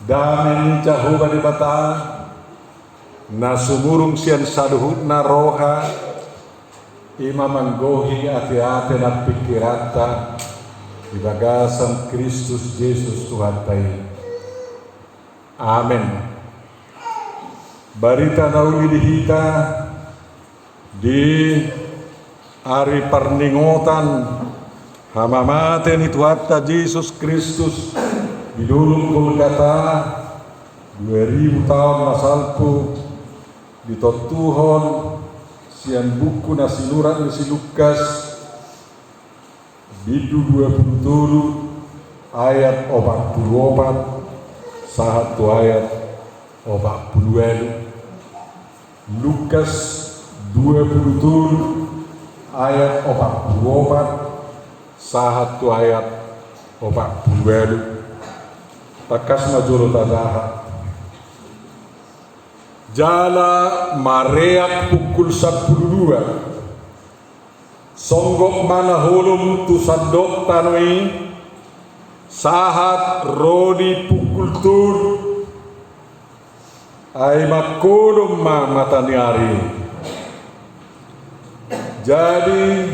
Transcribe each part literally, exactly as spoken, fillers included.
Dame ni Jahowa Debata, na sumurung sian saluhutna roha, i ma manggohi ateate nang pingkiranta di bagasan Kristus Jesus Tuhanta i. Amen. Barita na uli di hita di ari parningotan hamamate ni Tuhanta Jesus Kristus di dolok Golgata, dua ribu taon na salpu, ditontuhon sian buku na sinurat ni si Lukas, bindu dua pulu tolu, ayat opat pulu opat sahat tu ayat opat pulu ualu. Lukas dua pulu tolu, ayat opat pulu opat sahat tu ayat opat pulu ualu. Tangkas ma jolo tajaha. Jala mareak pukul sampulu dua. Songgop ma na holom tu sandok tano i, sahat ro di pukul tolu. Ai mangholom ma mata ni ari. Jadi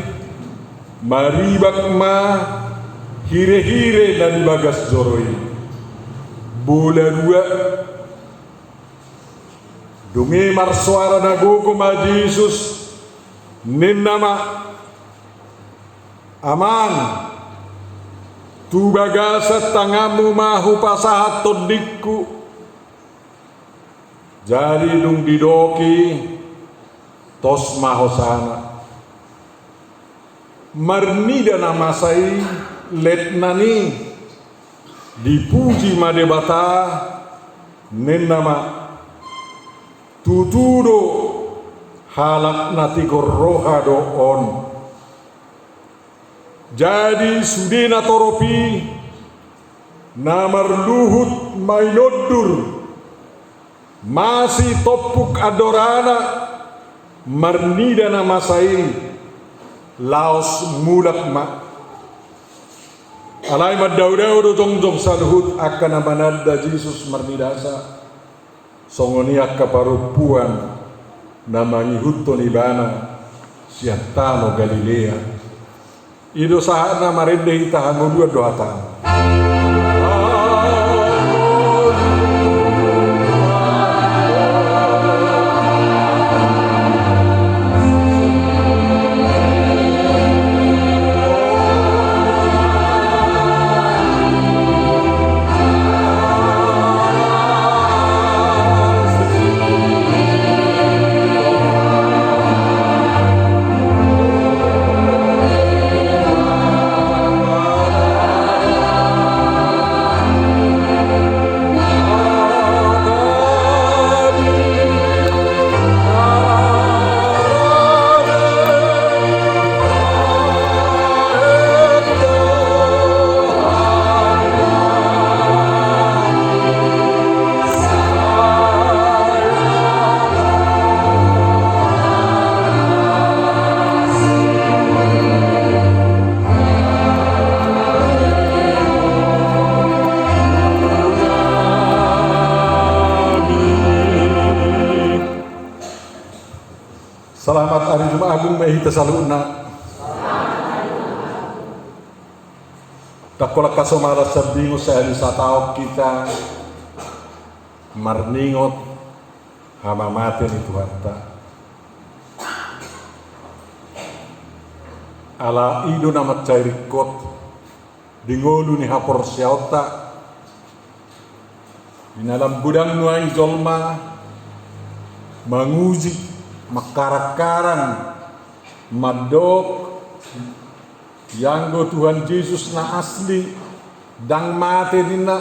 maribak ma hirehire na di bagas joro i. Bola rua. Dung i marsoara na gogo ma Jesus, ninna ma: Amang, tu bagasan tanganmu ma hupasahat tondingku. Jadi dung didok i, tos ma hosana. Marnida na masa i letnan i, dipuji ma Debata, ninna ma: Tutu do, halak na tigor roha do on. Jadi sude na torop i na marluhut mainondur, masitompuk andorana, marnida na masa i, laos mulak ma. Alai mandaodao do jongjong saluhut angka na mananda Jesus marnidasa. Songon i angka parompuan na mangihuthon ibana sian tano Galilea. I do sahatna, marende hita, hangoluan do hata. Selamat Ari Jumat Agung ma hita saluhutna. Ndang holan hasomalan sambingon, sahali sataon hita marningot hamamate ni Tuhanta. Ala i do na mansai ringkot di ngolu ni haporseaonta. Di na lam godang nuaeng jolma manguji, mangkarang-karang, mandok, ianggo Tuhan Jesus na asli ndang mate ninna.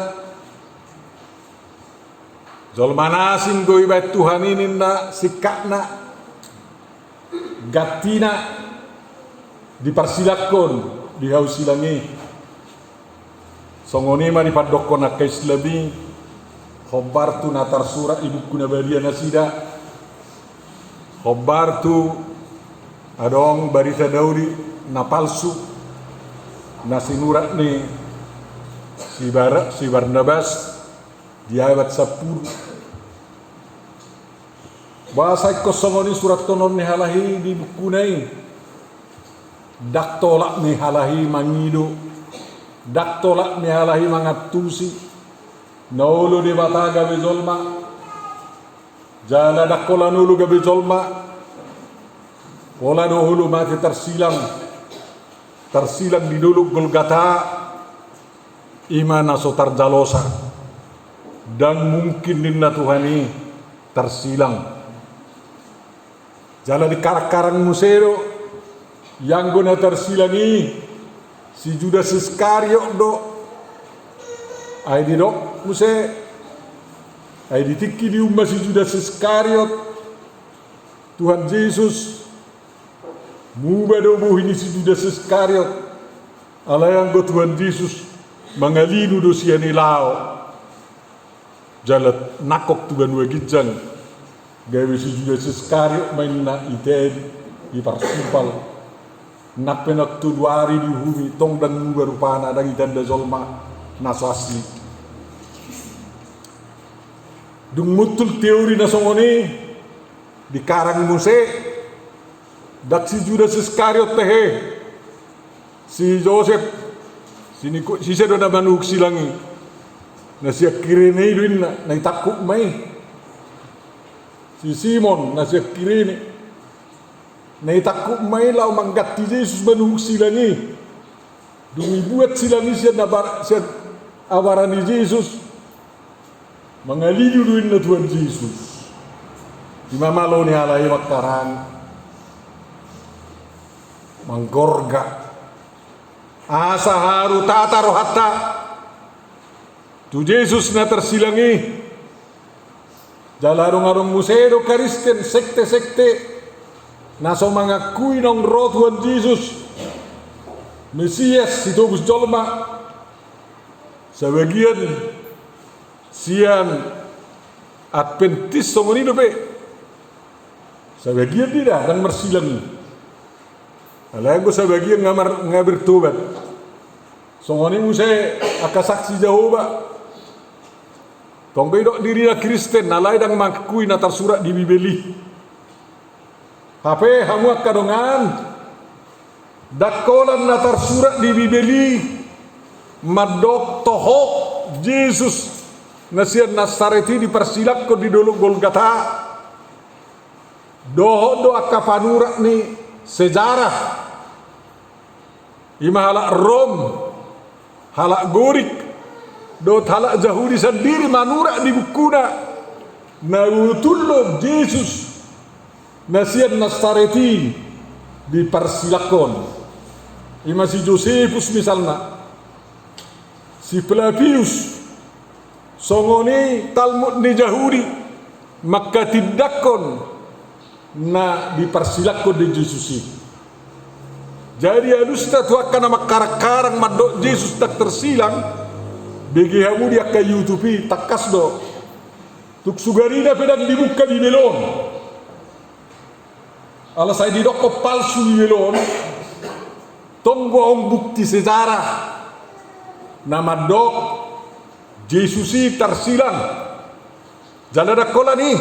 Jolma na asing do ibaen Tuhan i ninna singkatna, gantina diparsilangkon di hau silang i. Songon i ma dipandokkon angka Islam i, hombar tu na tarsurat di buku na badia nasida, hombar tu adong barita na uli na palsu na sinurat ni si Bar-, si Barnabas, Di abad sampulu. Boasa ingkon songon i surathononna halak i di bukuna i? Ndang tolap ni halak i mangido, ndang tolap ni halak i mangantusi. Na olo Debata gabe jolma, jala ndang holan olo gabe jolma, pola do olo mate tarsilang, tarsilang di dolok Golgata. I ma na so tarjalosa. Ndang mungkin ninna Tuhan i tarsilang. Jala dikarang-karang muse do, ianggo na tarsilang i si Judas Iskariot do. Ai didok muse, ai di tingki diumma si Judas Iskariot Tuhan Jesus, muba do bohi ni si Judas Iskariot. Alai anggo Tuhan Jesus mangalinu do sian i laho. Jala nangkok tu banua ginjang. Gabe si Judas Iskariot ma inna ite di parsipal. Nang pe nang tolu ari diuhumi tong ndang muba rupana, ndang itanda jolma na so asli. Dung muncul teori na songon i, dikarang muse, ndang si Judas Iskariot tahe, si Josep, si Niko-, sise do na manuhuk silang i. Na sian Kirene i do inna, na itangkup ma i. Si Simon na sian Kirene, na itangkup ma i laho mangganti Jesus manuhuk silang i. Dung ibuat silang i sian abar-, sian abara ni Jesus, mangalinu do inna Tuhan Jesus. I ma malo ni halak i mangkarang, manggorga. Asa haru tata rohanta tu Jesus na tarsilang i. Jala adong-adong muse do Kristen, sekte-sekte na so mangakui naung ro Tuhan Jesus Mesias, sitobus jolma. Sabagian sian Adventis songon i dope. Sabagian dida ndang marsilang i. Alai anggo sabagian nga mar-, nga bertobat. Songon i muse angka Saksi Jahowa. Tong pe idok dirina Kristen, alai ndang mangakui na tarsurat di Bibel i. Hape hamu angka dongan, ndang holan na tarsurat di Bibel i mandok toho Jesus na sian Nasaret i diparsilangkon di dolok Golgata. Dohot do angka panurat ni sejarah, i ma halak Rom, halak Gorik, dohot halak Jahudi sandiri manurat di bukuna, na botul do Jesus na sian Nasaret i diparsilangkon. I ma si Josephus misalna, si Flavius, songon i Talmud ni Jahudi mangkatindangkon na diparsilangkon di Jesus i. Jadi alusta tu angka na mangkarang-karang mandok Jesus ndang tarsilang, bege hamu di angka YouTube i, tangkas do. Tung sugarina pe ndang dibuka Bibel on. Ala sai didokkon palsu Bibel on, tong do adong bukti sejarah na mandok Jesus i tarsilang. Jala ndang holan i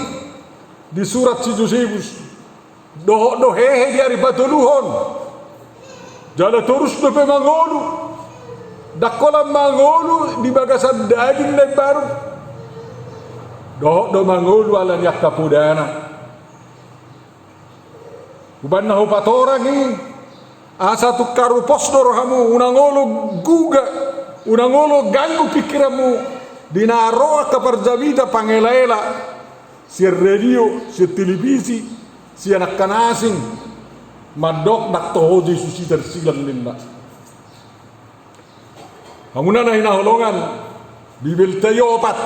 disurat si Josephus, dohot do hehe di ari patoluhon. Jala torus dope mangolu. Ndang holan mangolu di bagasan daging na imbaru. Dohot do mangolu ala ni angka podana. Umbahen na hupatorang i, asa tung haru pos do rohamu, unang olo guga, unang olo ganggu pingkiranmu di na ro angka parjamita pangelaela sian radio, sian televisi, sian angka na asing, mandok ndang toho Jesus i tarsilang ninna. Hamuna na hinaholongan, Bibelta i opat.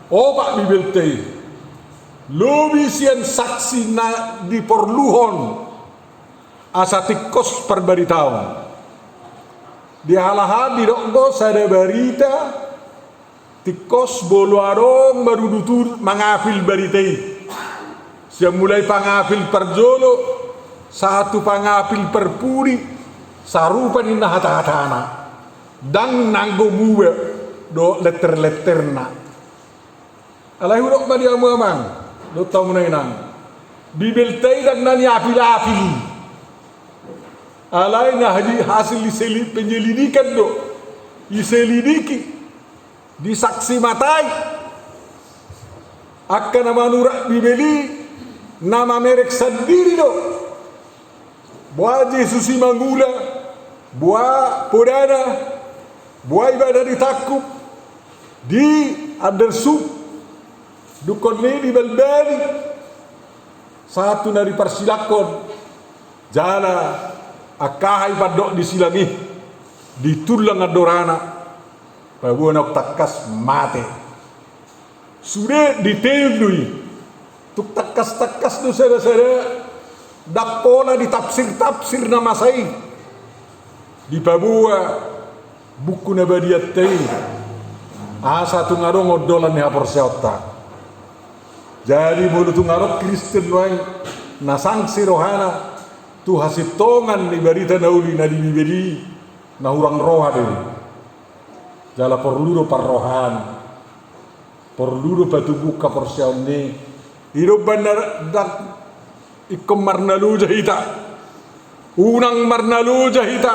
Opat Bibelta i. Lobi sian saksi na diporluhon asa tingkos parbaritaon. Di halahan didok do sada barita, tingkos molo adong marudutur mangapil barita i. Sian mulai pangapil parjolo, sahat tu pangapil parpudi, sarupa ninna hata-hatana. Ndang nanggo muba, dohot letter-letterna. Alai hudok ma di hamu amang dohot hamu na inang, Bibelta i ndang na niapil-apil i. Alai na di hasil diseli-, penyelidikan do, diselidiki, disaksi matai. Angka na manurat Bibel i na mamereng sandiri do boha Jesus i mangula, boha podana, boha ibana ditangkup, diandersup, dungkon ni dibalbali sahat tu na diparsilangkon. Jala angka aha i pandok di silang i, ditullang andorana, paboa naung tangkas mate. Sude detail do i. Tung tangkas-tangkas do sada-sada, ndang pola ditafsir-tafsir na masa i. Dipaboa Buku na Badianta i asa tung adong ondolan ni haporseaonta. Jadi molo tung adong Kristen nuaeng na sangsi rohana tu hasintongan ni barita na uli na di Bibel i, na hurang roha do i. Jala porlu do parrohaan. Porlu do patubuhon haporseaon i. I do umbahen na ndang ingkon marnaloja hita. Unang marnaloja hita.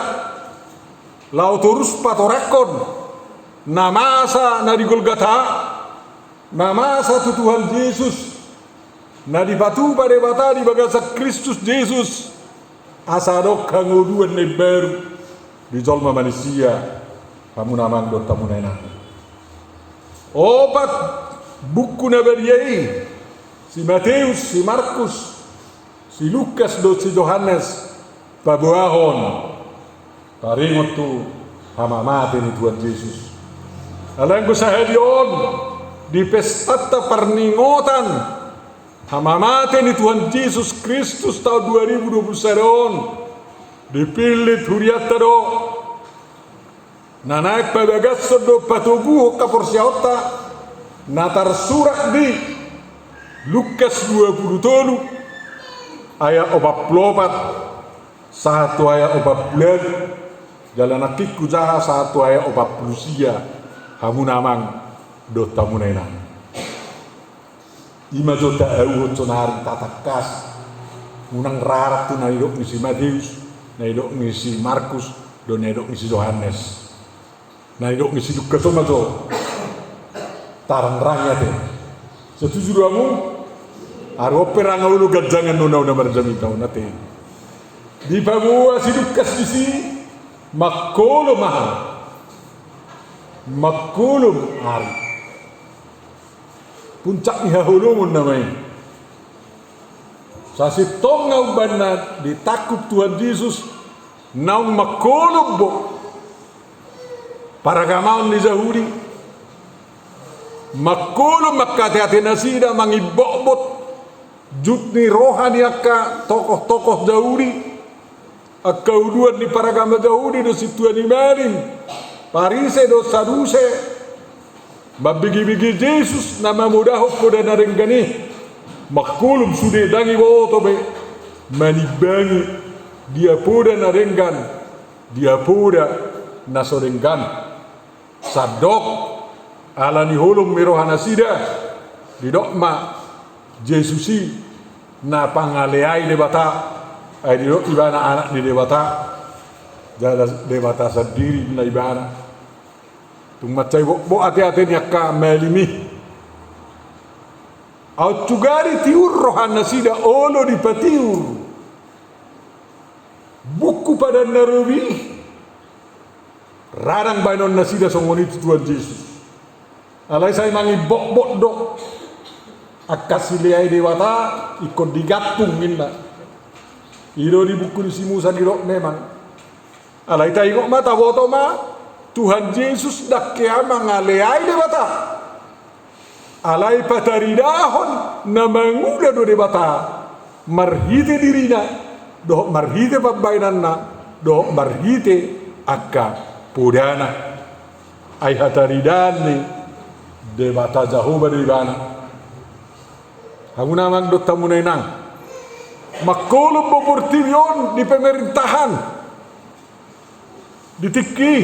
Laho torus patorangkon na masa na di Golgata, na masa tu Tuhan Jesus, na dipatupa Debata di bagasan Kristus Jesus, asa adong hangoluan na imbaru di jolma manisia, hamu na amang dohot hamu na inang. Opat buku na badia i, si Mateus, si Markus, si Lukas dohot si Johannes, paboahon, paringot tu hamamate ni Tuhan Jesus. Alai anggo sahali on di pestanta parningotan hamamate ni Tuhan Jesus Kristus taon dua ribu dua puluh sada on, dipillit hurianta do na naeng pabagashon dohot patoguhon haporseaonta, na tarsurat di Lukas dua puluh tolu ayat opat puluh opat sahat tu ayat opat puluh lima, jala nangkin hujaha sahat tu ayat opat puluh sia, hamu na amang dohot hamu na inang. I ma jo taauhon sonari tatangkas. Unang rarat tu na nidok ni si Mateus, na nidok ni si Markus, dohot na nidok ni si Johannes. Na nidok ni si Lukas on ma jo tarangrangi ate. Setuju do hamu? Aru on pe ra nga olo ganjangan nona-nona marjamitahon ate. Dipaboa si Lukas disi mangholom aha? Mangholom ari. Puncak ni haholomon nama i. Sasintongna umbahen na ditangkup Tuhan Jesus naung mangholom do paragamaon ni Jahudi. Mangholom manghateate nasida, mangimbotbot jut ni roha ni angka tokoh-tokoh Jahudi. Angka uluan ni paragama Jahudi dohot sintua ni malim, Parise dohot Saduse, mambege-bege Jesus na mamodahon poda na denggan i. Mangholom sude, ndang diboto be manimbangi dia poda na denggan, dia poda na so denggan. Sandok ala ni holom ni roha nasida, didok ma Jesus i na pangaleai Debata, ai didok ibana anak ni Debata, jala Debata sandiri na ibana. Tung mansai bokbok ateate ni angka malim i. Aut sugari tiur roha nasida, olo dipatiur. Buku Padan na Robi i. Ra dang baenon nasida songon i tu Tuhan Jesus. Alai sai mangimbotbot do. Angka sileai Debata ingkon digantung ninna. I do di buku ni si Musa didok memang. Alai taingot ma, taboto ma, Tuhan Jesus ndang hea mangaleai Debata. Alai pataridahon na mangula do Debata marhite dirina, dohot marhite pambaenanna, dohot marhite angka podana. Ai hataridaan ni Debata Jahowa do ibana. Hamu na amang dohot hamu na inang. Mangholom do portibi on di pemerintahan di tingki i.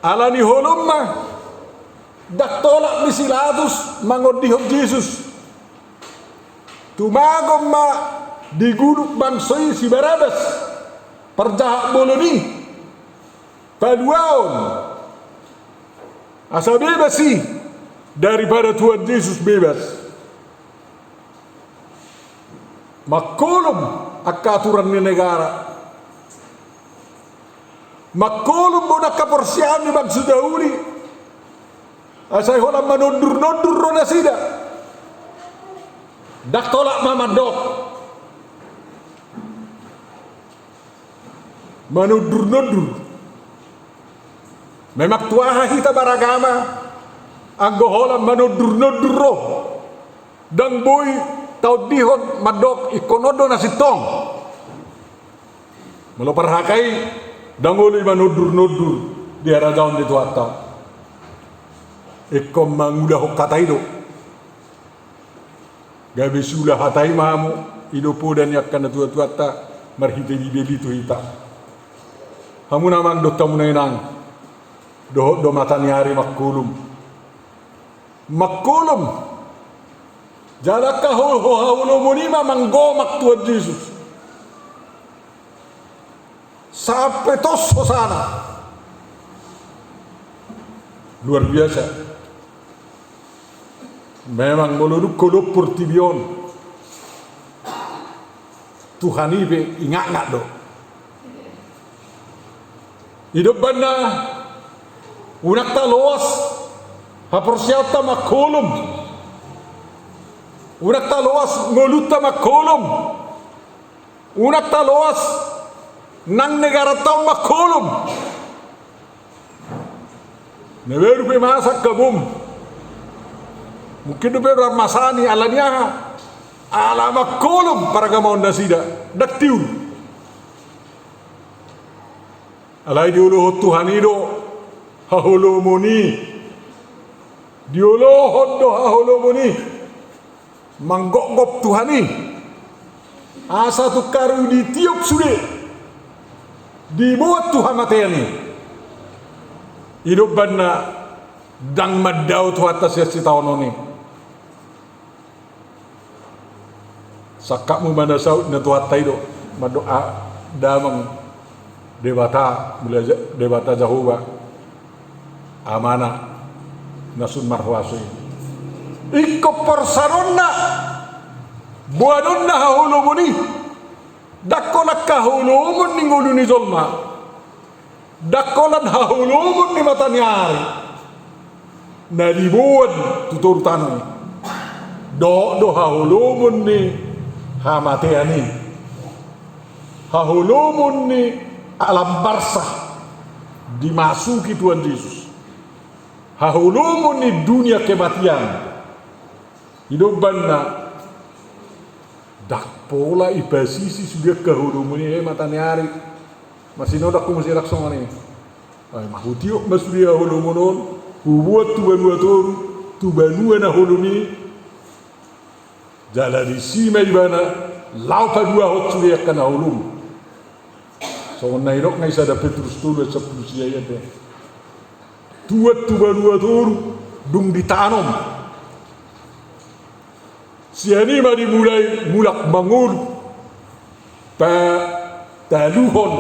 Ala ni holom ma, ndang tolap ni si Pilatus mangondihon Jesus. Tumagon ma di guluk bangso i si Barabas, parjahat bolon i, paluaon, asa bebas i, daripada Tuhan Jesus bebas. Mangkolom angka aturan ni negara. Mangkolom bona angka porsiaan ni bangso Jahudi. Asa i holan manondur-nondur do nasida. Ndang tolap ma mandok. Manondur-nondur. Memang tu aha hita baragama, anggo holan manondur-nondur ro, ndang boi taondihon mandok ingkon on do na sintong. Molo parhaka i, ndang olo i manondur-nondur di harajaon ni Tuhanta. Ingkon mangulahon hata i do. Gabe siula hata i ma hamu, i do poda ni angka natuatuanta marhite Bibel i tu hita. Hamu na amang dohot hamu na inang, dohot do mata ni ari mangkolom. Mangkolom. Jala angka ho-, ho-, haholomon i ma manggomak Tuhan Jesus. Sampe tos hosana. Luar biasa. Memang molo dung holom portibi on, Tuhan i pe ingatngat do. I do umbahen na unang taloas haporseaonta mangkolom. Unang taloas ngolunta mangkolom. Unang taloas nang negaranta on mangkolom. Na baru pe masa angka bom. Mungkin dope marmasa ni ala ni aha. Ala mangkolom paragamaon nasida. Ndang tiur. Alai diolohon Tuhan i do haholomon i. Diolohon do haholomon i. Manggopgop Tuhan i. Asa tung haru ditiop sude. Diboan tu hamatean i. I do umbahen na ndang mandao Tuhanta sian sitaonon i. Sangkapmu ma na saut na Tuhanta i do, mandok a, damang Debata, mula Ja-, Debata Jahowa, Amana na sun marhuaso i. Ingkon porsanonna, boanonna haholomon i, ndang holan haholomon ni ngolu ni jolma. Ndang holan haholomon ni mata ni ari na diboan tu toru tano i. Dohot do haholomon ni hamatean i. Haholomon ni alam barsa dimasuki Tuhan Jesus. Haholomon ni dunia kematian. I do umbahen na ndang pola ipasisi sude angka haholomon i, eh, mata ni ari. Masinodang ho muse ndang songon i. Ai ma hutiop ma sude haholomon on, huboan tu banua toru, tu banua na holom i. Jala disi ma ibana laho paduahon sude angka na holom. Songon na nidok nai sada Petrus tolu ayat sampulu sia i ate. Tuat tu banua toru, dung ditanom. Sian i ma dimulai mulak mangolu. Pataluhon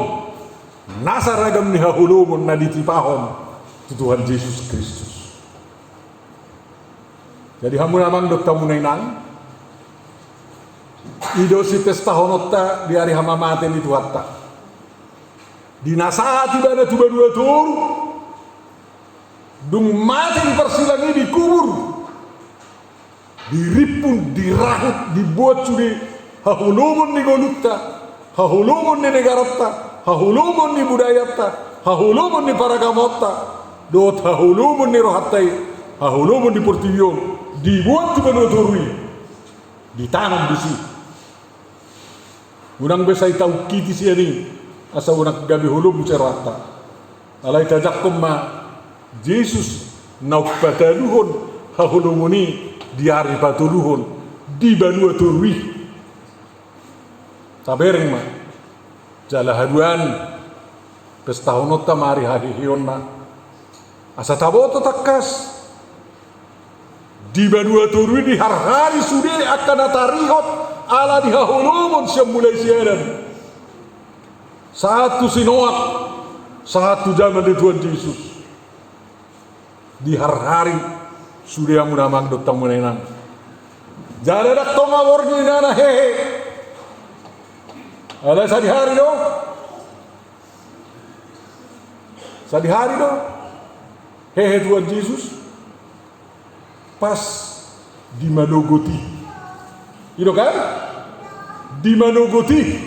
nasa ragam ni haholomon na ditipahon tu Tuhan Jesus Kristus. Jadi hamu na amang dohot hamu na inang, i do sipestahononta di ari hamamate ni Tuhanta. Dinasahat ibana tu banua toru, dung mate di parsilang i dikubur. Dirimpun, dirahut, diboan sude haholomon ni ngolunta, haholomon ni negaranta, haholomon ni budayanta, haholomon ni paragamaonta, dohot haholomon ni rohanta i, haholomon ni portibi on, diboan tu banua toru i, ditanom disi. Unang be sai taungkiti sian i, asa unang gabe holom muse rohanta. Alai tajangkon ma Jesus naung pataluhon haholomon i di ari patoluhon di banua toru i. Tabereng ma. Jala haduan pestahononta ma ari haheheonna. Asa taboto tangkas, di banua toru i diharhari sude angka na tarihot ala ni haholomon sian mulai sian Adam sahat tu si Noak, sahat tu jaman ni Tuhan Jesus. Diharhari sude, amang dohot hamuna inang. Jala ndang tonga borngin na hehe. Alai sadihari do. Sadihari do hehe Tuhan Jesus. Pas di manogot i. I do kan? Di manogot i.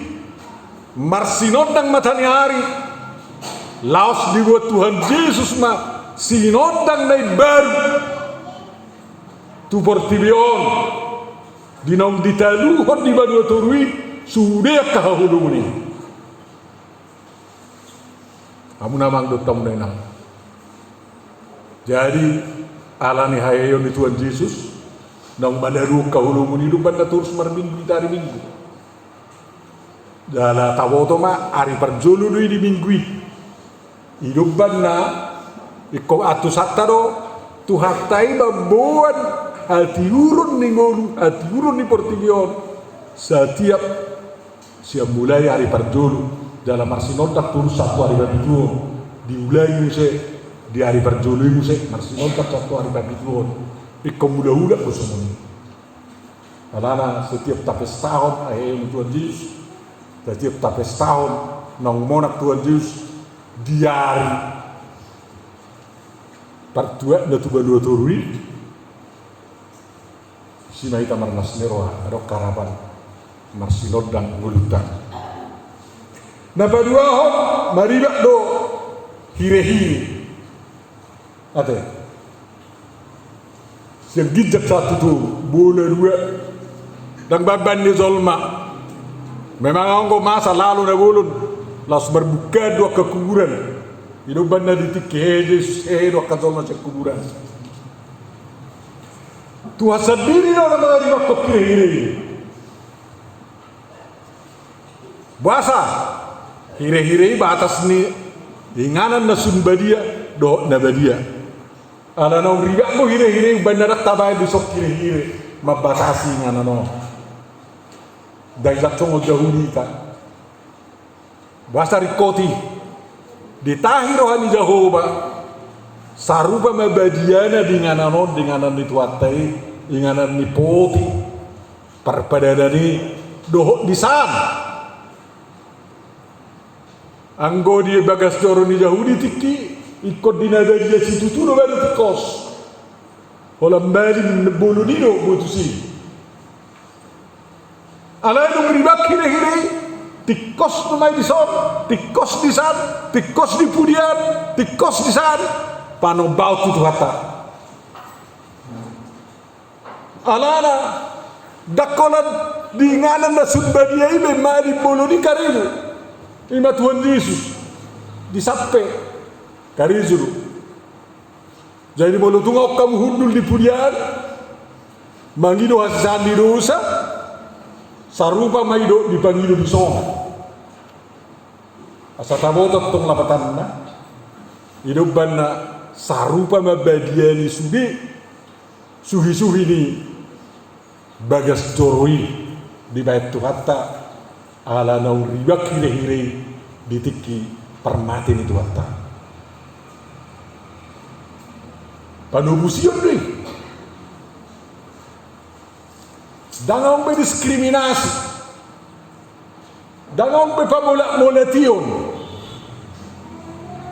Marsinondang mataniari. Laos dibuat Tuhan Jesus ma sinondang na imbaru tu portibi on. Di naung ditaluhon di banua toru i sude angka haholomon i. Amang dohot hamuna inang. Jadi, ala ni hahehehon ni Tuhan Jesus, naung manaluhon haholomon i, i do umbahen na torus marminggu hita ari Minggu. Jala taboto ma ari parjolo do i di Minggu i. I do umbahen na ingkon antusanta do Tuhanta i mamboan hatiuron ni ngolu, hatiuron ni portibi on. Satiap sian mulai ari parjolo, jala marsinondang torus sahat tu ari parpituhon, diulangi muse di ari parjolo i muse, marsinondang sahat tu ari parpituhon. Ingkon mulaula do songon i. Alana setiap tapestahon hahehehon ni Tuhan Jesus, setiap tapestahon naung monang Tuhan Jesus di ari partuatna tu banua toru i, disi ma hita marlas ni roha, adong harapan marsinondang ngolunta. Na paduahon, maribak do hirehire. Ate. Sian ginjang sahat tu toru, bola dua. Ndang baen-baen ni jolma. Memang anggo masa lalu na bolon, laos marbukaan do angka kuburan. I do umbahen na di tingki hehe Jesus, hehe do angka jolma sian kuburan. Tuhan sandiri do na mangaribak hirehire i. Boasa? Hirehire i batas ni inganan na sun badia dohot na badia. Ala naung ribak do hirehire i, umbahen na ndang tabaen dison hirehire mambatasi inganan on. Ndang isap songon Jahudi hita. Boasa ringkot i? Ditahi roha ni Jahowa, sarupa ma badiana di inganan on, di inganan ni Tuhanta i, inganan ni pot i, parpadanan i, dohot di san. Anggo di bagas joro ni Jahudi tingki, ingkon di na badia situtu do baru tingkos. Holan malim bolon i do botus i. Alai dung ribak hirehire i, tingkos do ma i dison, tingkos di san, tingkos di pudian, tingkos di san, panombaon tu Tuhanta. Alana, ndang holan di inganan na sun badia i be malim bolon i karejo. I ma Tuhan Jesus. Di san pe karejo do. Jadi molo tung adong hamu hundul di pudian, mangido hasesaan ni dosa, sarupa ma i dohot dipangido di songon. Asa taboto tong lapatanna, i do umbahen na sarupa ma badia ni sude suhi-suhi ni bagas joro i dibaen Tuhanta, ala naung ribak hirehire i di tingki parmate ni Tuhanta. Panobusion do i. Ndang adong be diskriminasi. Ndang adong be pamolak-molation.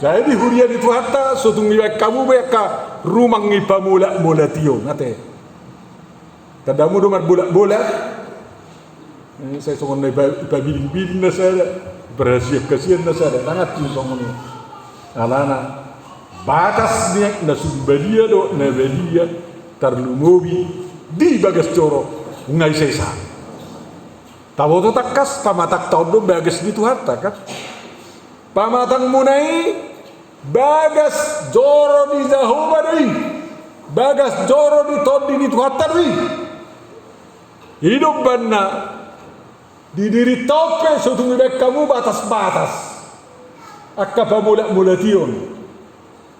Jadi huria ni Tuhanta, so tung dibaen hamu be angka rumang ni pamolak-molation, ate. Tandamu do marbolak-bolak. Eh, sai songon na ipa-, ipabiding-biding na sada, iparhasian-hasian na sada, ndang antu songon i. Alana, batas ni na sun badia dohot na badia, tarlumobi di bagas joro, nunga isa-isa. Taboto tangkas, pamatangta on do bagas ni Tuhanta, kan? Pamatangmuna i, bagas joro ni Jahowa do i. Bagas joro ni Tondi ni Tuhanta do i. I do umbahen na di dirinta on pe so tung dibaen hamu batas-batas. Angka pamolak-molation.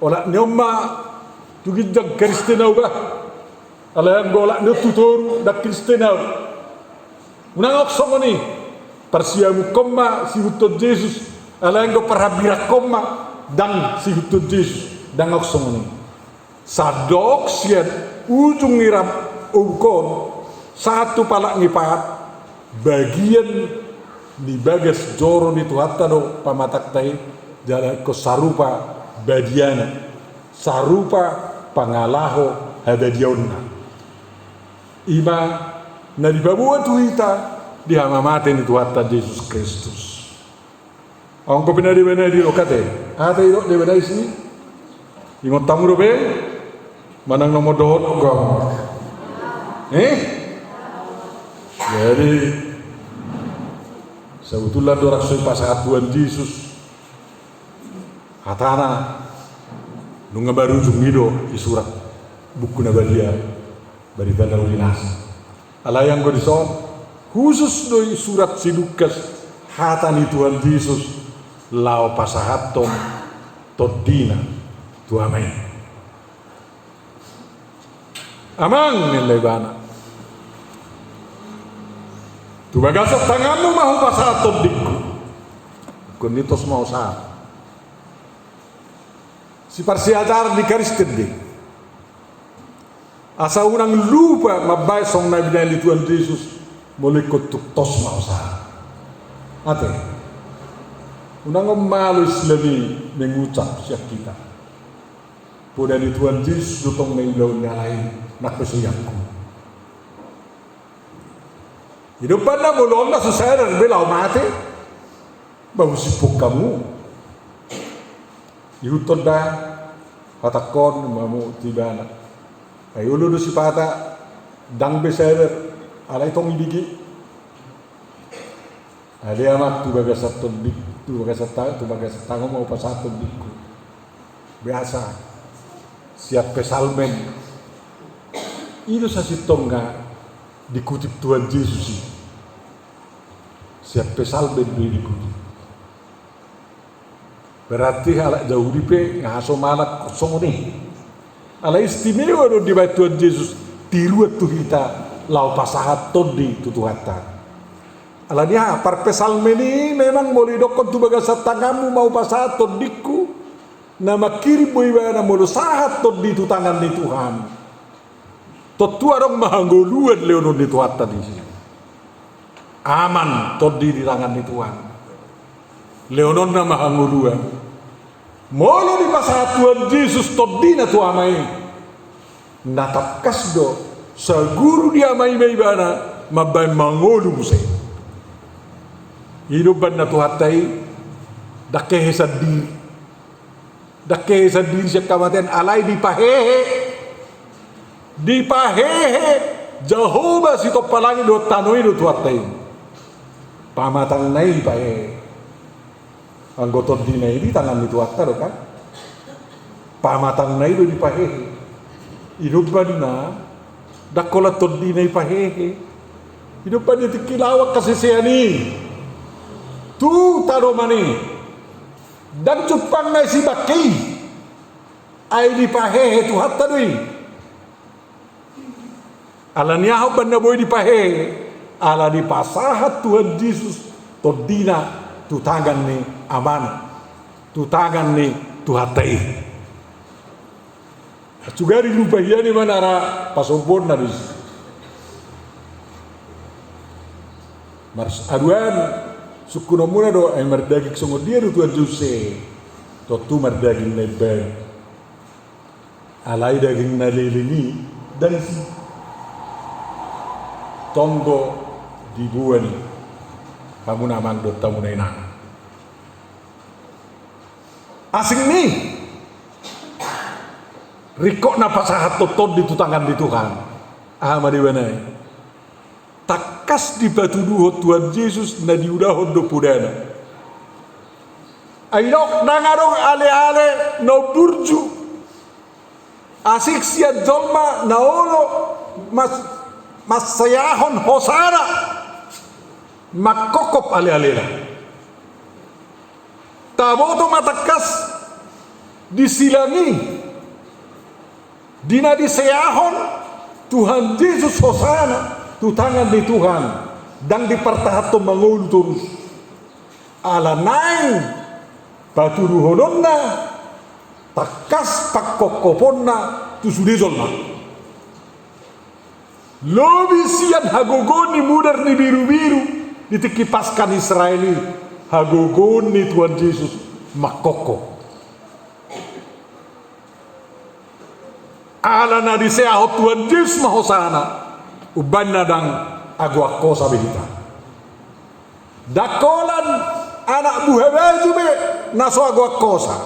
Olat ni on ma tu ginjang Kristen ahu bah. Alai anggo olat ni on tu toru ndang Kristen ahu. Unang adong songon i. Parsiamunhon ma siihuthon Jesus. Alai anggo parhambirangkon ma ndang siihuthon Jesus. Ndang adong songon i. Sandok sian ujung ni rambuk on sahat tu palak ni pahat, bagian ni bagas joro ni Tuhanta do pamatangta i, jala ingkon sarupa badiana, sarupa pangalaho habadiaonna. I ma na dipaboa tu hita di hamamate ni Tuhanta Jesus Kristus. Anggo pe na deba nai didok ate, ate didok deba nai si. Ingot hamu dope, manang nomor dohot gong. Eh? Jadi, sebetulna dorang so dipasahat Tuhan Jesus. Hatana, nunga marujung i do disurat buku na badia. Barita na uli nasa. Alai anggo dison, khusus do disurat si Lukas hata ni Tuhan Jesus laho pasahathon tondina tu Ama i. Amang, ninna ibana, tu bagasan tanganmu ma hupasahat tondingku. Ingkon i tos ma husahat. Siparsiajaran ni Kristen do i. Asa unang lupa mambaen songon na binaen ni Tuhan Jesus, molo ingkon tung tos ma husahat. Ate. Unang on malo Islam i mengucap sian hita. Poda ni Tuhan Jesus do tong na ulaon ni halak i, nang pe so ianggo. Ido umbahen na molo on na so sadar be laho mate, ba husiphon hamu. Ihuthon da hatangkon ma hamu tu ibana. Ai olo do sipata, ndang be sadar, alai tong ibege. Ale Amang, tu bagasan tonding, tu bagasan ta-, tu bagasan tanganmu ma hupasahat tondingku. Biasa sian Psalmen. I do sasintongna dikutip Tuhan Jesus i. Sian Psalmen do i dikutip. Berarti halak Jahudi pe nga so manang songon i. Alai istimewa do dibaen Tuhan Jesus tiruan tu hita laho pasahat tondi tu Tuhanta. Alani aha, parpsalmen i memang molo idokkon tu bagasan tanganmu ma hupasahat tondingku, na mangkirim do ibana molo sahat tondi tu tangan ni Tuhan. Tontu adong ma hangoluan lehonon ni Tuhanta disi. Aman tondi di tangan ni Tuhan. Lehononna ma hangoluan. Molo dipasahat Tuhan Jesus tondina tu Ama i, na tangkas do saguru ni Ama i ma ibana mambaen mangolu muse. I do umbahen na Tuhanta i ndang hehe sandiri. Ndang hehe sandiri sian hamatean, alai dipahehe. Dipahehe Jahowa sitompa langit dohot tano i do Tuhanta i. Pamatangna i dipahehe. Anggo tondina i di tangan ni Tuhanta do kan. Pamatangna i do dipahehe. I do umbahen na ndang holan tondina i pahehe. I do umbahen na tingki laho angka sisean i tu tano Mana i. Ndang jumpang nai si bangke i. Ai dipahehe Tuhanta do i. Alani aha umbahen na boi dipahehe? Ala dipasahat Tuhan Jesus tondina tu tangan ni Amana, tu tangan ni Tuhanta i. Sugari lupa hian i manara pasombuonna disi. Mars aduan sungkunonmuna do, ai mardaging songon dia do Tuhan Jesus i? Tontu mardaging na imbaru. Alai daging na leleng i ndang isi. Tong do diboan i. Hamuna amang dohot hamuna inang. Asing ni ringkot na pasahathon tondi tu tangan ni Tuhan. Aha ma deba nai? Tangkas dipatuduhon Tuhan Jesus na diulahon do podana. Ai didok ndang adong aleale na umburju asing sian jolma na olo mas-, mansaiahon hosana mangkophop alealena. Taboto ma tangkas Di silang i, di na diseahon Tuhan Jesus Hosana tu tangan ni Tuhan, ndang dipartahanhon mangolu torus. Ala naeng patuduhononna tangkas pangkophoponna tu sude jolma. Lobi sian hagogoon ni mudar ni birubiru di tingki Paskah ni Israel i, hagogoon ni Tuhan Jesus mangkophop. Ala na diseahon Tuhan Jesus ma Hosana, umbahen na ndang agoan hosa be hita. Ndang holan anak buhabaju be na so agoan hosa.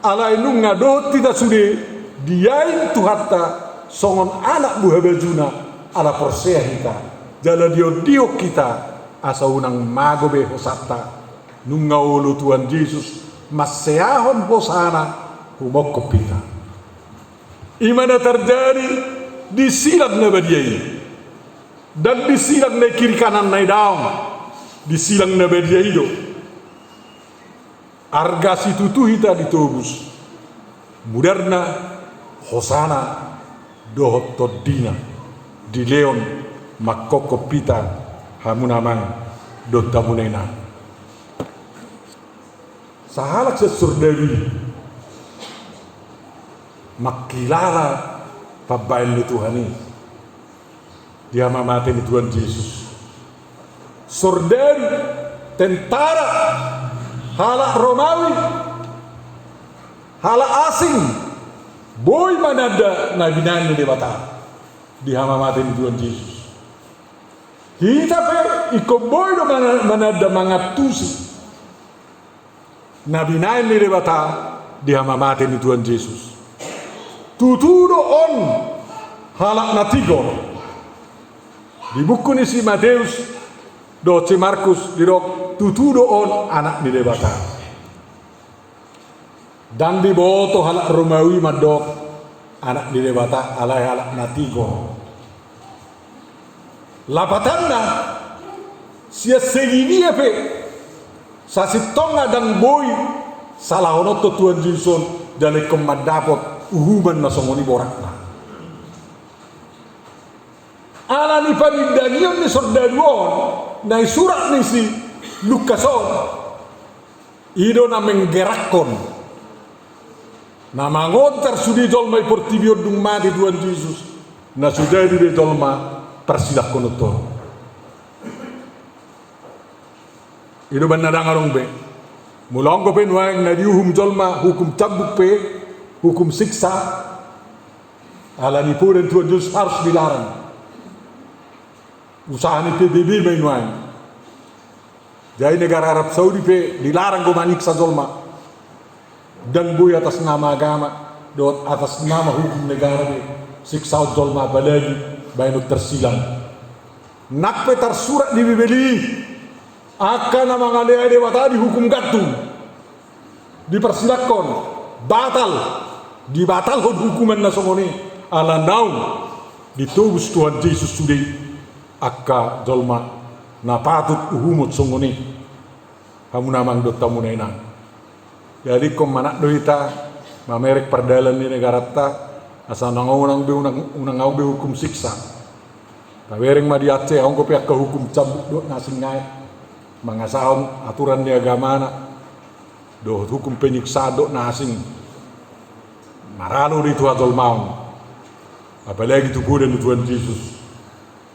Alai nunga dohot hita sude diain Tuhanta songon anak buhabajuna, ala porsea hita, jala diondihon hita asa unang mago be hosanta. Nunga olo Tuhan Jesus manseahon Hosana humongkop hita. I ma na tarjadi di silang na badia i. Ndang di silang na di kiri kanan na i daong, di silang na badia i do. Arga situtu hita ditobus. Mudarna, Hosana, dohot tondina dilehon mangkophop hita, hamuna amang dohot hamuna inang. Sahalak sian sordadu i mangkilala pambaen ni Tuhan i di hamamate ni Tuhan Jesus. Sordadu, tentara, halak Romawi, halak asing, boi mananda na binaen ni Debata di hamamate ni Tuhan Jesus. Hita pe ingkon boi do mana-, mananda, mangantusi na binaen ni Debata di hamamate ni Tuhan Jesus. Tutu do on halak na tigor. Di buku ni si Mateus dohot si Markus didok tutu do on Anak ni Debata. Ndang diboto halak Romawi mandok Anak ni Debata, alai halak na tigor. Lapatanna, sian segi dia pe sasintongna ndang boi salahononhon Tuhan Jesus on jala ingkon mandapot uhuman na songon i borhatna. Ala ni panindangion ni sordadu on na i surat ni si Lukas on, i do na menggerakkon, na mangontar sude jolma i portibi on dung mate Tuhan Jesus, na so jadi be jolma parsilangkononhon. I do umbahen na ndang adong be. Molo anggo pe nuaeng na diuhum jolma hukum cambuk pe, hukum siksa, ala ni poda ni Tuhan Jesus harus dilarang. Usaha ni P B B ma i nuaeng. Jadi negara Arab Saudi pe dilarang do maniksa jolma. Ndang boi atas nama agama dohot atas nama hukum negara be siksaon jolma, apalagi baenon tarsilang. Nang pe tarsurat di Bibel i, angka na mangaleale Debata dihukum gantung, diparsilangkon, batal, dibatalhon hukuman na songon i, ala naung ditobus Tuhan Jesus sude angka jolma na patut uhumon songon i. Hamuna amang dohot hamuna inang. Jadi ingkon manat do hita mamereng pardalan ni negaranta, asa unang, unang be, unang, unang adong be hukum siksa. Tabereng ma di Aceh, adong dope angka hukum cambuk dohot na asing nai, mangasahon aturan ni agamana dohot hukum penyiksaan dohot na asing. Maralo do i tu hajolmaon, apalagi tu poda ni Tuhan Jesus.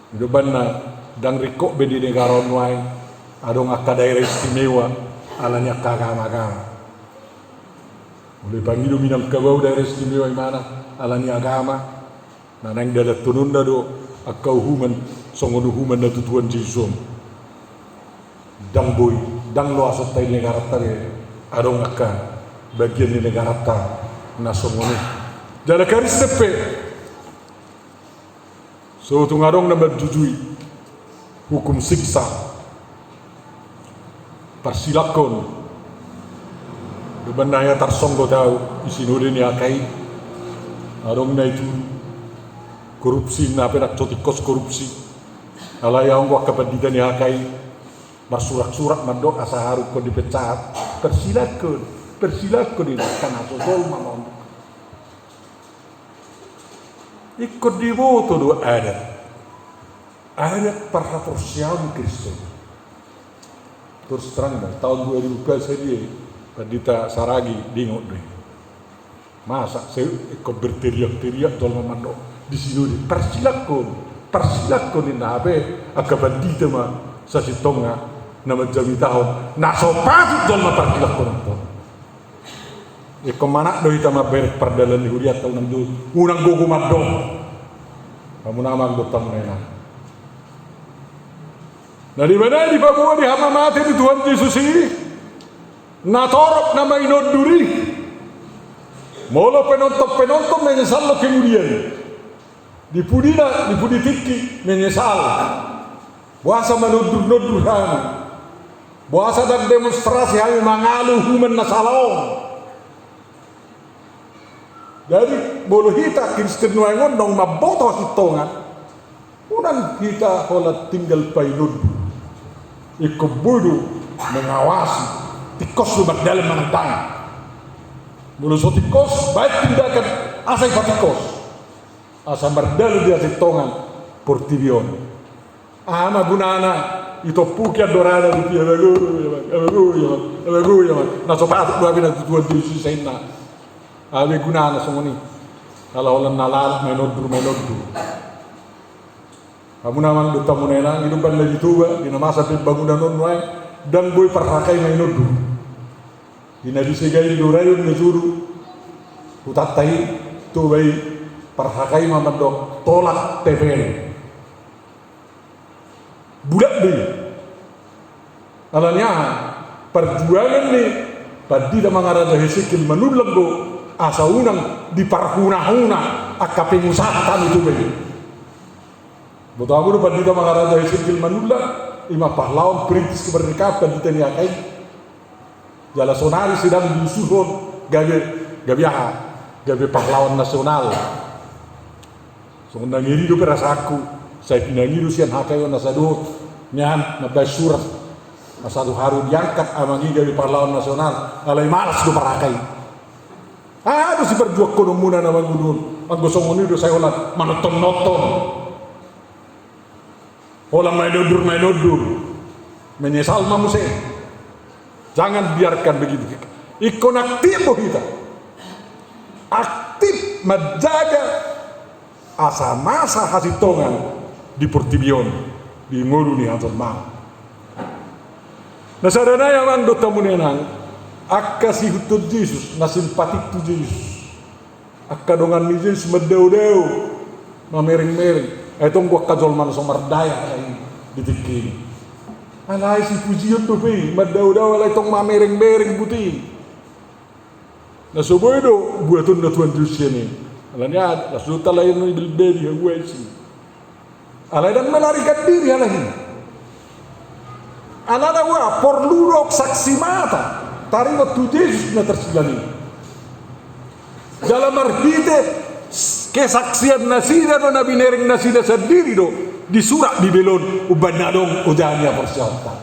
I do umbahen na ndang ringkot be di negara on nuaeng adong angka daerah istimewa ala ni angka agama-agama. Molo ipangido Minangkabau daerah istimewa imana ala ni agama, na naeng dalanhononna do angka uhuman songon uhuman na tu Tuhan Jesus on. Ndang boi, ndang loas on tahe negaranta be adong angka bagian ni negaranta na songon i. Jala Kristen pe so tung adong na manjujui hukum siksa, parsilangkon. Dohot na hea tarsonggot au di sinode ni H K I, adong na itudu korupsi, na pe ndang so tingkos korupsi. Alai adong do angka pandita ni H K I marsurak-surak mandok asa harungkon dipecat, parsilangkon. Persilangkon i, karena so jolma ma on. Ingkon diboto do adat. Adat parhaporseaon Kristen. Terus terang ma, taon dua ribu empat belas sadia, Pandita Saragi diingot do i. Masa sai ingkon berteriak-teriak jolma mandok di sinode, persilangkon, persilangkon, ninna. Hape angka pandita ma sasintongna na manjamitahon na so patut jolma parsilangkon on. Ingkon manat do hita mambereng pardalan ni hurianta, unang do, unang gogo mandok. Hamuna amang dohot hamuna inang, na di mana dipaboa di hamamate ni Tuhan Jesus i, na torop na mainondur i, molo penonton-penonton menyesal do kemudian. Di pudi na, di pudi tingki menyesal. Boasa manondur-nondur hami? Boasa ndang demonstrasi hami mangalo uhuman na sala on? Jadi, molo hita Kristen nuaeng on naung mamboto hasintongan, unang hita holan tinggal painondur. Ingkon boi do mengawasi, tingkos do mardalan manang dang. Molo so tingkos, baen tindakan asa i patingkos, asa mardalan di hasintongan portibi on. Aha ma gunana itompuki andorana rupiah, abago, abago, abago, abago, na so patut do hami na tu Tuhan Jesus i, sai ninna. Aha be gunana songon i? Ala holan na lalap mainondur, mainondur. Hamuna amang dohot hamuna inang, i do umbahen na di Toba, di na masa pembangunan on nuaeng, ndang boi parhakai mainondur. Di na di Segain do raion na jolo hutanta i, Toba i, parhakai ma mandok tolak T P N. Bulat do i. Alani aha? Parjuangan ni Pandita Mangaraja Hesekiel Manullang do asa unang diparhunahuna angka pengusaha tano Toba i. Boto hamu do Pandita Mangaraja Hesekiel Manullang, i ma pahlawan perintis kemerdekaan, pandita ni H K I. Jala sonari sedang diusulhon gabe, gabe aha? Gabe pahlawan nasional. Songon na ngeri dope rasaanku, sai pinangido sian H K I on asa dohot nian mambaen surat asa tu haru diangkat amang i gabe pahlawan nasional, alai malas do par-H K I. Aha do siparjuangkononmuna na mangolu on, anggo songon i do sai holan manonton-nonton? Holan mainondur, mainondur. Menyesal ma muse. Jangan biarkan begitu. Ingkon aktif do hita. Aktif manjaga asa masa hasintongan di portibi on, di ngolu ni hajolmaon. Na sada nai amang dohot hamuna inang, angka siihuthon Jesus, na simpatik tu Jesus. Angka dongan ni Jesus mandao-dao, mamereng-mereng. Ai tong do angka jolma na so mardaya alai di tingki i. Alai sipujion dope i, mandao-dao alai tong mamereng-mereng buti. Na so boi do buatonna Tuhan Jesus sian i. Alani aha? Las do talahirna i dilbadi haguaisi. Alai ndang melarikan diri halak i. Alana ua porlu do saksi mata taringot tu Jesus na tarsilang i. Jala marhite kesaksian nasida do na binereng nasida sandiri do disurat di Bibel on umbahen na adong ojahan ni haporseaonta.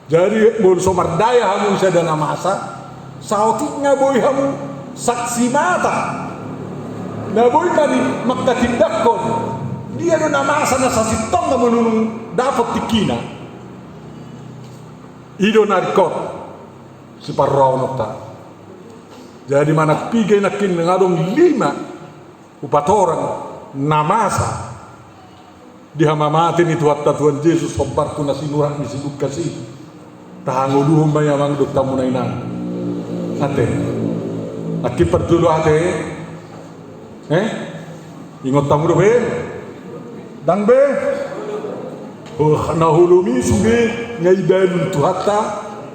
Jadi, molo so mardaya hamu di sada na masa, saotik nga boi hamu saksi mata. Na boi ma di manghatindanghon dia do na masa na sasintongna molo dung dapot tingkina. I do na ringkot siparrohaononta. Jadi, manang piga nangkin nga adong lima upat orang na masa di hamamate ni Tuhanta Tuhan Jesus, hombar tu na sinurat ni si Lukas i. Tahangoluhon ma i amang dohot hamuna inang. Ate. Nangkin parjolo ate. Eh? Ingot hamu dope? Ndang be? Oh, na holom i sude nga ibalun Tuhanta,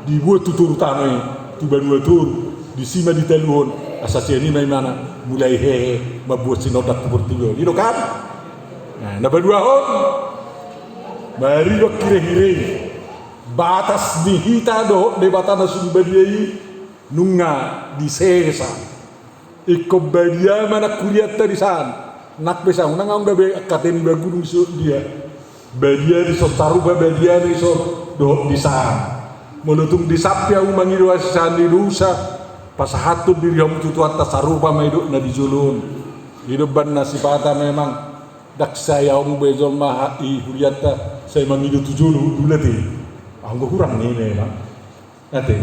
dibuat tu toru tano i, tu banua toru, disi ma ditaluhon, asa sian i ma imana mulai hehe mambuat sinondang tu portibi on. I do kan? Nah, na paduahon, maridok hirehire i, batas ni hita dohot Debata na sumbadia i nunga disesa. Ingkon badia ma nang hurianta dison. Nang pe sa unang ahu gabe angka teni bagulung so dia. Badia dison, sarupa badiana dison dohot dison. Molo tung disampe hamu mangido hasesaan ni dosa, pasahathon diri hamu tu Tuhanta, sarupa ma didok na di jolo on. I do umbahen na sipata memang, ndang sai ahu be jolma ha-, i hurianta, sai mangido tu jolo hundul ate. Anggo hurang ni memang. Ate.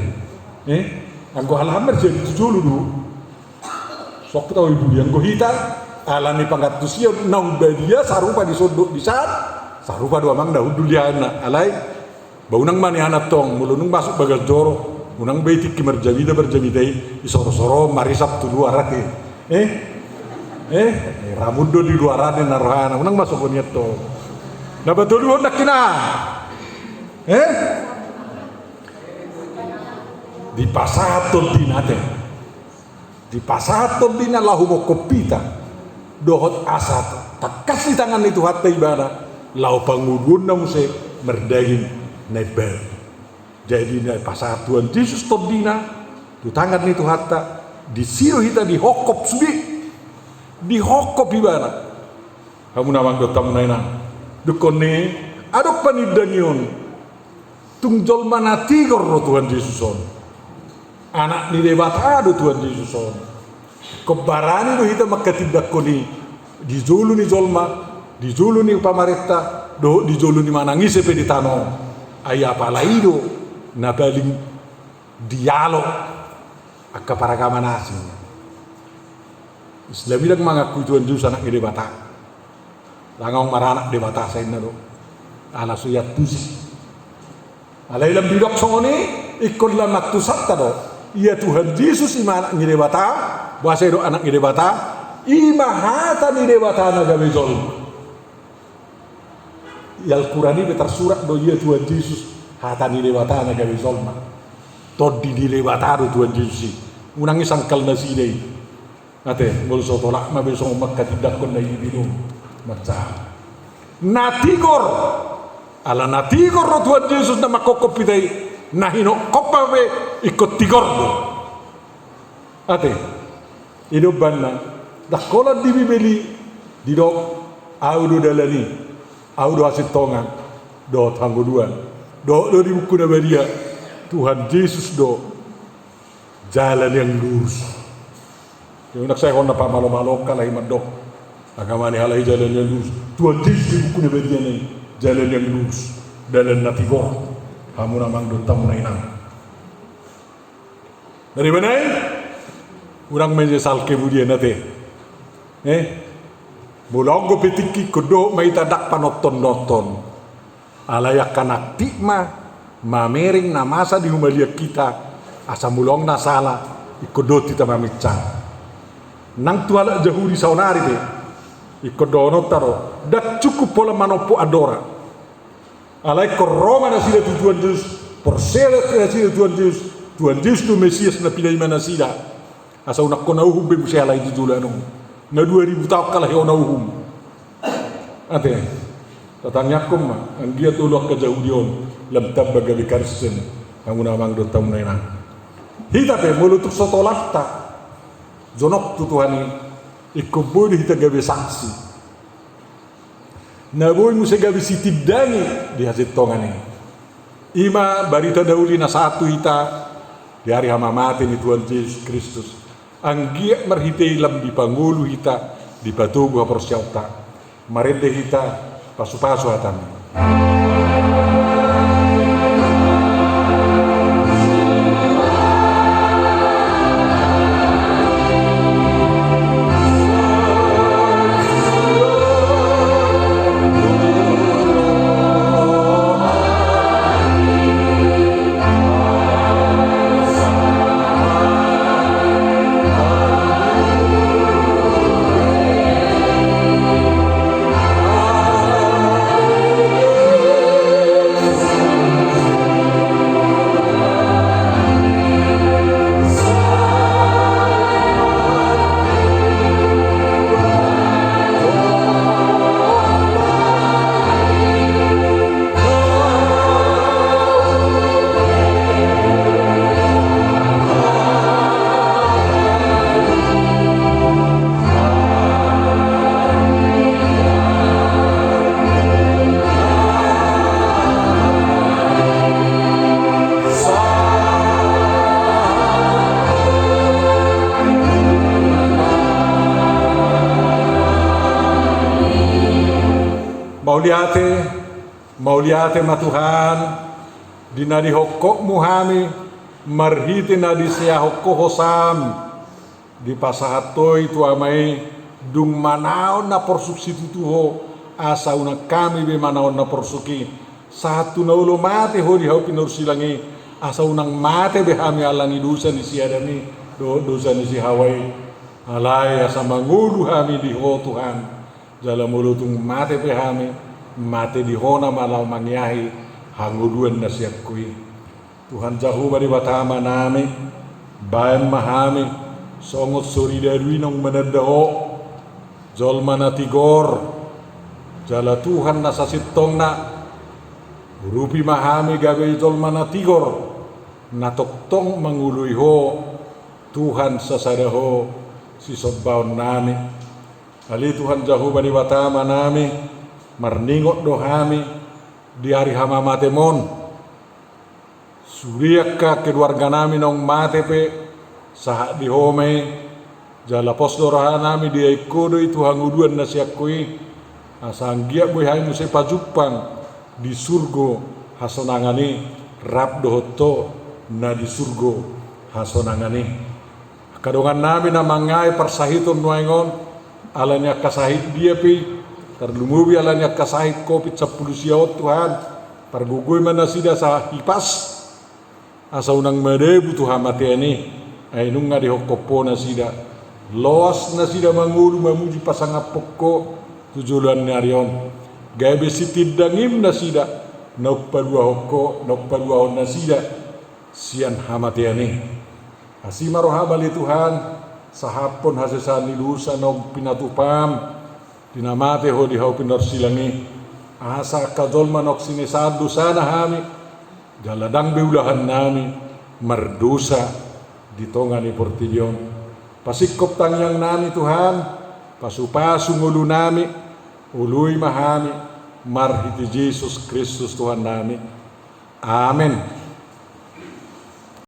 Eh? Anggo hal-hal marjadi tu jolo do. Sok tahu ibu dia, anggo hita, ala ni pangantusion, naung badia sarupa disondok di san, sarupa do amang na hundul di ahanna. Alai, ba unang ma nian antong, molo nunga masuk bagas joro, unang be i tingki marjamita, marjamita i, isoro-soro, marisap tu luar ate. Eh? Eh? Eh, ramun do di luar ate na rohana, unang masuk nian antong. Na patoluhon nangkin aha? Eh? Dipasahat tondina ate. Dipasahat tondina laho manghophop hita. Dohot asa tangkas di tangan ni Tuhanta ibana, laho pangoluonna muse mardaging na imbaru. Jadi na pasahat Tuhan Jesus tondina tu tangan ni Tuhanta, disi do hita dihongkop sude. Dihongkop ibana. Hamu na amang dohot hamu na inang. Dungkon ni, adong panindangion. Tung jolma na tigor do Tuhan Jesus on. Anak ni Debata do Tuhan Jesus on. Ingkon barani do hita mangkatindangkon i di jolo ni jolma, di jolo ni pamarenta, dohot di jolo ni manang ise pe di tano on. Ai apala i do na paling dialo angka paragama na asing. Islam i ndang mangakui Tuhan Jesus anak ni Debata. Ndang adong maranak Debata, sai inna do. Ala so iantusi. Alai lam didok songon i, ingkon lam antusanta do. Ia Tuhan Jesus i ma anak ni Debata, boasa didok anak ni Debata, i ma hata ni Debata na gabe jolma. Di Alquran i pe tarsurat do ia Tuhan Jesus, hata ni Debata na gabe jolma. Tondi ni Debata do Tuhan Jesus i. Unang i sangkal nasida i. Ate, molo so tolap ma be songon mangkatindangkon na i be do. Mansai. Na tigor. Ala na tigor do Tuhan Jesus na manghophop hita i. Na hinongkop ma be ingkon tigor do. Ate, i do umbahen na, ndang holan di Bibel i, didok, ahu do dalan i, ahu do hasintongan, dohot hangoluan, dohot do di buku na badia, Tuhan Jesus do jalan yang lurus. Ia unang sai hon na pamalo-malo angka lahi mandok, agama ni halak i jalan yang lurus. Tuhan Jesus di buku na badia na i, jalan yang lurus, dalan na tigor, hamu na amang dohot hamu na inang. Dari mana i? Unang menyesal kemudian ate. Eh? Molo anggo pe tingki ingkon dohot ma hita ndang panonton-nonton. Alai angka nangkin ma mamereng na masa di humaliang hita, asa molo adong na sala, ingkon dohot hita maminsang. Nang tu halak Jahudi saonari pe, ingkon dohononta do, ndang cukup holan manompo andora. Alai ingkon ro ma nasida tu Tuhan Jesus, porsea nasida tu Tuhan Jesus, Tuhan Jesus do Mesias na pinaima nasida. Asa unang hona uhum be muse halak i tu joloan on. Na dua ribu taon halak i hona uhum. Ate, tatangiangkon ma, anggiat olo angka Jahudi on, lam tamba gabe Kristen, hamu na amang dohot hamu na inang. Hita pe, molo tung so tolapta, jonok tu Tuhan i, ingkon boi do hita gabe saksi. Na boi muse gabe sitindangi di hasintongan i. I ma barita na uli na sahat tu hita di ari hamamate ni Tuhan Jesus Kristus. Anggiat marhite i lam dipangolu hita, dipatogu haporseaonta. Marende hita, pasu-pasu hatami. Mauliate, mauliate ma Tuhan, di na dihophopmu hami, marhite na diseahon Ho hosam, dipasahat Ho i tu Ama i, dung manaon na porsuk situtu Ho, asa unang hami be manaon na porsuk i, sahat tu na olo mate Ho di hau pinarsilang i, asa unang mate be hami ala ni dosa ni si Adam i, dohot dosa ni si Hawa i. Alai asa mangolu hami di Ho Tuhan, jala molo tung mate pe hami, mate di Ho nama laho mangeahi hangoluan na sian Ho i. Tuhan Jahowa Debata Amanami, baen ma hami, songon soridadu i naung mananda Ho, jolma na tigor, jala Tuhan na sasintongna, urupi ma hami gabe jolma na tigor, na tongtong mangoloi Ho, Tuhan sasada Ho, sisombaonnami. Ale Tuhan Jahowa Debata Amanami, marningot do hami, di ari hamamatem on. Sude angka keluarganami naung mate pe, sahat di Ho ma i, jala pos do rohanami diain Ho do i tu hangoluan na sian Ho i, asa anggiat boi hami muse pajumpang di surgo hasonangan i, rap dohot Ho na di surgo hasonangan i. Angka dongannami na mangeahi parsahiton nuaeng on, ala ni angka sahit dia pe i, tarlumobi ala ni angka sahit covid sampulu sia on Tuhan, pargogoi ma nasida asa hipas, asa unang madabu tu hamatean i, ai nunga dihophop Ho nasida. Loas nasida mangolu mamuji pasangaphon Ho tu joloan ni ari on. Gabe sitindangim nasida, naung paluahon Ho, naung paluahon nasida sian hamatean i. Asi ma roham ale Tuhan, sahaphon hasesaan ni dosa naung pinatupam, di na mate Ho di hau pinarsilang i, asa angka jolma naung sinesaan dosana hami, jala ndang be ulahannami mardosa di tonga ni portibi on. Pasingkop tangiangnami Tuhan, pasupasu ngolunami, oloi ma hami, marhite Jesus Kristus Tuhannami. Amen.